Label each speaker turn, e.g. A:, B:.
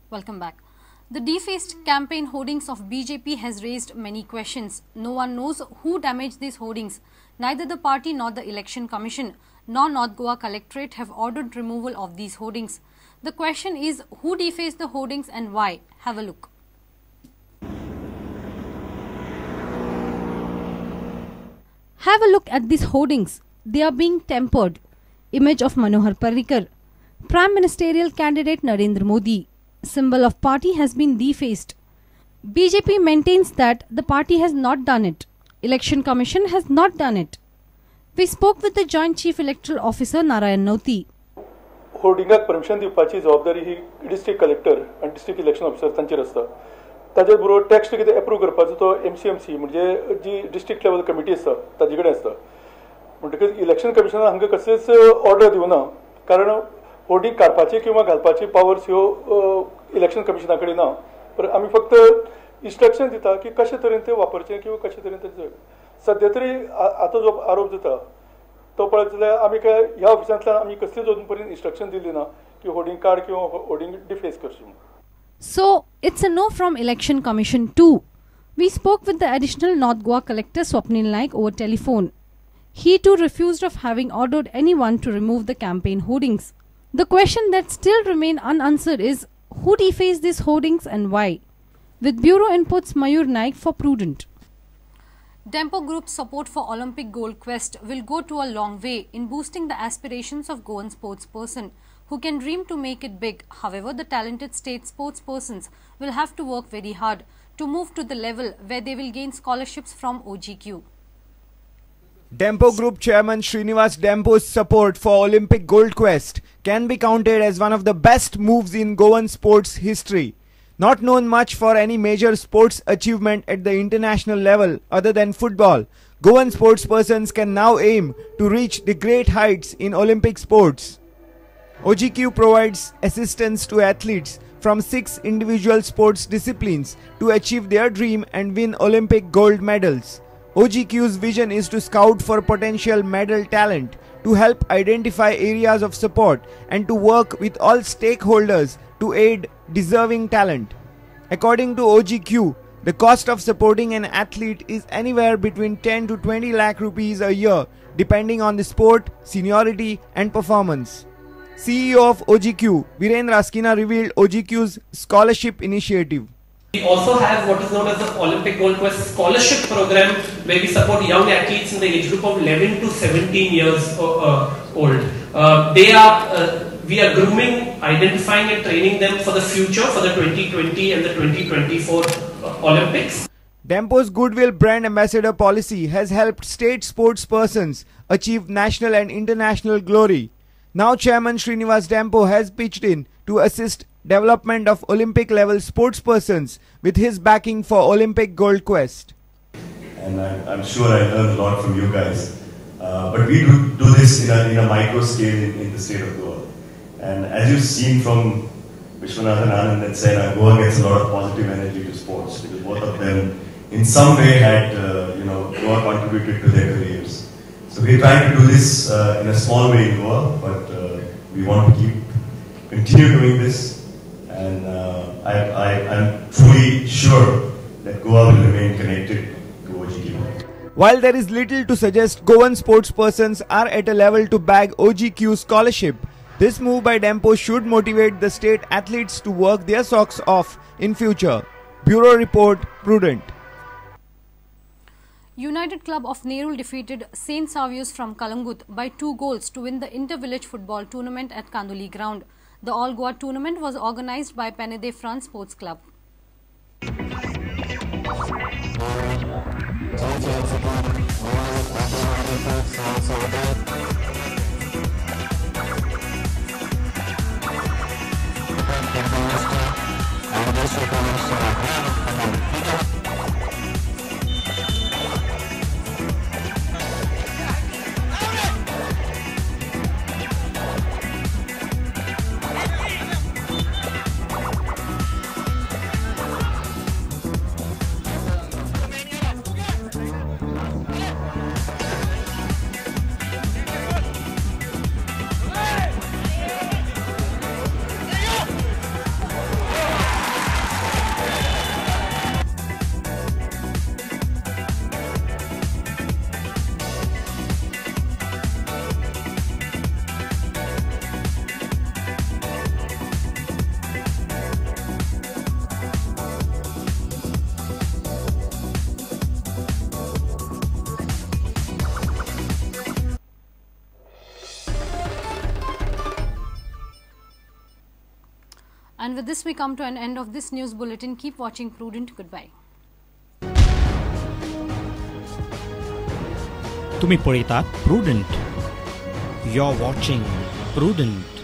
A: Welcome back. The defaced campaign hoardings of BJP has raised many questions. No one knows who damaged these hoardings. Neither the party nor the Election Commission nor North Goa Collectorate have ordered removal of these hoardings. The question is, who defaced the hoardings and why? Have a look. Have a look at these hoardings. They are being tempered. Image of Manohar Parrikar, Prime Ministerial candidate Narendra Modi. Symbol of party has been defaced. BJP maintains that the party has not done it. Election Commission has not done it. We spoke with the Joint Chief Electoral Officer Narayan Noti.
B: होर्डिंगाक permission दिवपाची जबाबदारी ही district collector आनी district election officer तांचेर आसता. ताचे बरोबर text कितें approve करपाचो तो MCMC म्हणजे जी डिस्ट्रिक्ट लेवल कमिटी आसता ताजे कडेन आसता. म्हणटकच इलेक्शन कमिशनान हांकां कसलीच ऑर्डर दिवना, कारण होर्डिंग काडपाची किंवा घालपाची पावर्स ह्यो इलेक्शन कमिशना कडेन ना. पण आमी फक्त इन्स्ट्रक्शन दिता की कशे तरेन ते वापरचे किंवा कशे तरेन ते. सद्या तरी आतां जो आरोप जाता तो पळयत जाल्यार आमी काय ह्या ऑफिसांतल्यान आमी कसलीच अजून पर्यंत इन्स्ट्रक्शन दिली ना की होर्डिंग काड किंवा होर्डिंग डिफेस करची.
A: So it's a no from Election Commission too. We spoke with the additional North Goa Collector Swapnil Naik over telephone. He too refused of having ordered anyone to remove the campaign hoardings. The question that still remains unanswered is, who defaced these hoardings and why? With Bureau Inputs, Mayur Naik for Prudent. Dempo Group's support for Olympic Gold Quest will go to a long way in boosting the aspirations of Goan sportsperson who can dream to make it big. However, the talented state sportspersons will have to work very hard to move to the level where they will gain scholarships from OGQ.
C: Dempo Group Chairman Srinivas Dempo's support for Olympic Gold Quest can be counted as one of the best moves in Goan sports history. Not known much for any major sports achievement at the international level other than football, Goan sportspersons can now aim to reach the great heights in Olympic sports. OGQ provides assistance to athletes from 6 individual sports disciplines to achieve their dream and win Olympic gold medals. OGQ's vision is to scout for potential medal talent, to help identify areas of support and to work with all stakeholders to aid deserving talent. According to OGQ, the cost of supporting an athlete is anywhere between 10 to 20 lakh rupees a year, depending on the sport, seniority and performance. CEO of OGQ, Viren Raskina, revealed OGQ's scholarship initiative.
D: We also have what is known as the Olympic Gold Quest Scholarship Program, where we support young athletes in the age group of 11 to 17 years old. We are grooming, identifying and training them for the future, for the 2020 and the 2024 Olympics.
C: Dempo's Goodwill Brand Ambassador policy has helped state sports persons achieve national and international glory. Now Chairman Srinivas Dempo has pitched in to assist development of Olympic level sports persons with his backing for Olympic Gold Quest.
E: And I'm sure I learned a lot from you guys. But we do this in a micro scale in the state of Goa. And as you've seen from Vishwanathan Anand and Saina, Goa gets a lot of positive energy to sports because both of them in some way had, Goa contributed to their careers. So we're trying to do this in a small way in Goa, but we want to continue doing this. And I'm truly sure that Goa will remain connected to OGQ.
C: While there is little to suggest Goan sportspersons are at a level to bag OGQ scholarship, this move by Dempo should motivate the state athletes to work their socks off in future. Bureau Report, Prudent.
A: United Club of Nerul defeated St. Saviour's from Calangute by 2 goals to win the inter-village football tournament at Kandoli Ground. The All Goa tournament was organized by Penede France Sports Club. And with this we come to an end of this news bulletin. Keep watching Prudent. Goodbye.
F: तुम्ही पळयतात Prudent. You're watching Prudent.